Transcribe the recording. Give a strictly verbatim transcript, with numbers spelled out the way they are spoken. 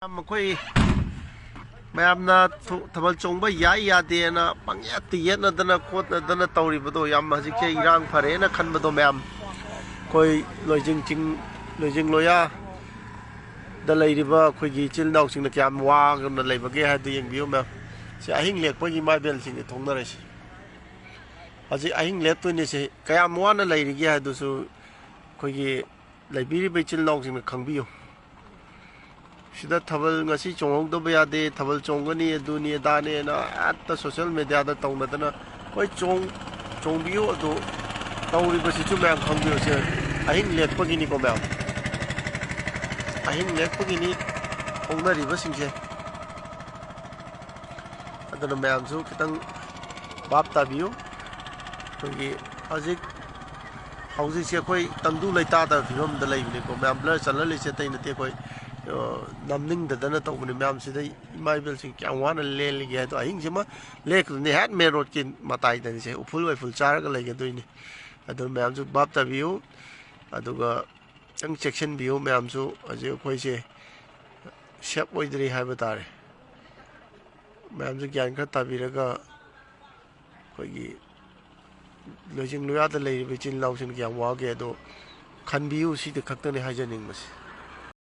ꯃꯈꯣꯏ ꯃꯌꯥꯝꯅ ꯊꯨ- ꯊꯥꯕꯜ ꯆꯣꯡꯕ ꯌꯥꯏ ꯌꯥꯗꯦꯅ ꯄꯪꯌꯦꯠꯇ ꯌꯦꯠꯅꯗꯅ ꯈꯣꯠꯅꯗꯅ ꯇꯧꯔꯤꯕꯗꯣ, ꯌꯥꯝ ꯍꯧꯖꯤꯛꯁꯦ ꯏꯔꯥꯡ ꯐꯔꯦꯅ ꯈꯟꯕꯗꯣ ꯃꯌꯥꯝ, ꯑꯩꯈꯣꯏ ꯂꯣꯏꯖꯤꯡ ꯆꯤꯡ, ꯂꯣꯏꯖꯤꯡ ꯂꯣꯌꯥꯗ ꯂꯩꯔꯤꯕ ꯑꯩꯈꯣꯏꯒꯤ ꯏꯆꯤꯜ ꯏꯅꯥꯎꯁꯤꯡꯅ ꯀꯌꯥꯝ ꯋꯥꯅ ꯂꯩꯕꯒꯦ ꯍꯥꯏꯗꯨ ꯌꯦꯡꯕꯤꯌꯨ ꯃꯌꯥꯝ꯫ ꯁꯤ ꯑꯍꯤꯡ ꯂꯦꯛꯄꯒꯤ ꯏꯃꯥ ꯏꯕꯦꯜꯁꯤꯡꯁꯦ ꯊꯣꯛꯅꯔꯤꯁꯦ꯫ ꯍꯧꯖꯤꯛ ꯑꯍꯤꯡ ꯂꯦꯛꯇꯣꯏꯅꯤꯁꯦ ꯀꯌꯥꯝ ꯋꯥꯅ ꯂꯩꯔꯤꯒꯦ ꯍꯥꯏꯗꯨꯁꯨ ꯑꯩꯈꯣꯏꯒꯤ ꯂꯩꯕꯤꯔꯤꯕ ꯏꯆꯤꯜ ꯏꯅꯥꯎꯁꯤꯡꯅ ꯈꯪꯕꯤꯌꯨ꯫ ꯁꯤꯗ ꯊꯥꯕꯜ ꯉꯁꯤ ꯆꯣꯡꯍꯧꯗꯕ ꯌꯥꯗꯦ, ꯊꯥꯕꯜ ꯆꯣꯡꯒꯅꯤ, ꯑꯗꯨꯅꯤ ꯑꯗꯥꯅꯦꯅ ꯍꯦꯛꯇ ꯁꯣꯁꯦꯜ ꯃꯦꯗꯤꯌꯥꯗ ꯇꯧꯅꯗꯅ, ꯍꯣꯏ, ꯆꯣꯡ-, ꯆꯣꯡꯕꯤꯌꯨ꯫ ꯑꯗꯨ ꯇꯧꯔꯤꯕꯁꯤꯁꯨ ꯃꯌꯥꯝ ꯈꯪꯕꯤꯌꯨ꯫ ꯁꯦ ꯑꯍꯤꯡ ꯂꯦꯛꯄꯒꯤꯅꯤꯀꯣ ꯃꯌꯥꯝ, ꯑꯍꯤꯡ ꯂꯦꯛꯄꯒꯤꯅꯤ ꯍꯧꯅꯔꯤꯕꯁꯤꯡꯁꯦ꯫ ꯑꯗꯨꯅ ꯃꯌꯥꯝꯁꯨ ꯈꯤꯇꯪ ꯚꯥꯞ ꯇꯥꯕꯤꯌꯨ꯫ ꯑꯩꯈꯣꯏꯒꯤ ꯍꯧꯖꯤꯛ, ꯍꯧꯖꯤꯛꯁꯦ ꯑꯩꯈꯣꯏ ꯇꯪꯗꯨ ꯂꯩꯇꯥꯗꯕ ꯐꯤꯕꯝꯗ ꯂꯩꯕꯅꯤꯀꯣ ꯃꯌꯥꯝ꯫ ꯕ꯭ꯂꯔ ꯆꯠꯍꯜꯂꯤꯁꯦ ꯑꯇꯩ ꯅꯠꯇꯦ, ꯑꯩꯈꯣꯏ, ꯑ, ꯅꯝꯅꯤꯡꯗꯗꯅ ꯇꯧꯕꯅꯤ ꯃꯌꯥꯝ꯫ ꯁꯤꯗ ꯏꯃꯥ ꯏꯕꯦꯜꯁꯤꯡ ꯀꯌꯥꯝ ꯋꯥꯅ ꯂꯦꯜꯂꯤꯒꯦ ꯍꯥꯏꯗꯣ꯫ ꯑꯍꯤꯡꯁꯤꯃ ꯂꯦꯛꯇꯣꯏꯅꯤ, ꯍꯦꯛ ꯃꯦꯟ ꯔꯣꯗꯀꯤ ꯃꯇꯥꯏꯗꯅꯤꯁꯦ, ꯎꯐꯨꯜ ꯋꯥꯏꯐꯨꯜ ꯆꯥꯔꯒ ꯂꯩꯒꯗꯣꯏꯅꯤ꯫ ꯑꯗꯨꯅ ꯃꯌꯥꯝꯁꯨ ꯚꯥꯞ ꯇꯥꯕꯤꯌꯨ꯫ ꯑꯗꯨꯒ ꯈꯤꯇꯪ ꯆꯦꯛꯁꯤꯟꯕꯤꯌꯨ ꯃꯌꯥꯝꯁꯨ꯫ ꯍꯧꯖꯤꯛ ꯑꯩꯈꯣꯏꯁꯦ ꯁꯦꯞ ꯑꯣꯏꯗ꯭ꯔꯤ ꯍꯥꯏꯕ ꯇꯥꯔꯦ꯫ ꯃꯌꯥꯝꯁꯨ ꯒ꯭ꯌꯥꯟ ꯈꯔ ꯇꯥꯕꯤꯔꯒ ꯑꯩꯈꯣꯏꯒꯤ ꯂꯣꯏꯖꯤꯡ ꯂꯣꯌꯥꯗ ꯂꯩꯔꯤꯕ ꯏꯆꯤꯜ ꯏꯅꯥꯎꯁꯤꯡꯅ ꯀꯌꯥꯝ ꯋꯥꯒꯦ ꯑꯗꯣ ꯈꯟꯕꯤꯌꯨ꯫ ꯁꯤꯗ ꯈꯛꯇꯅꯤ ꯍꯥꯏꯖꯅꯤꯡꯕꯁꯦ꯫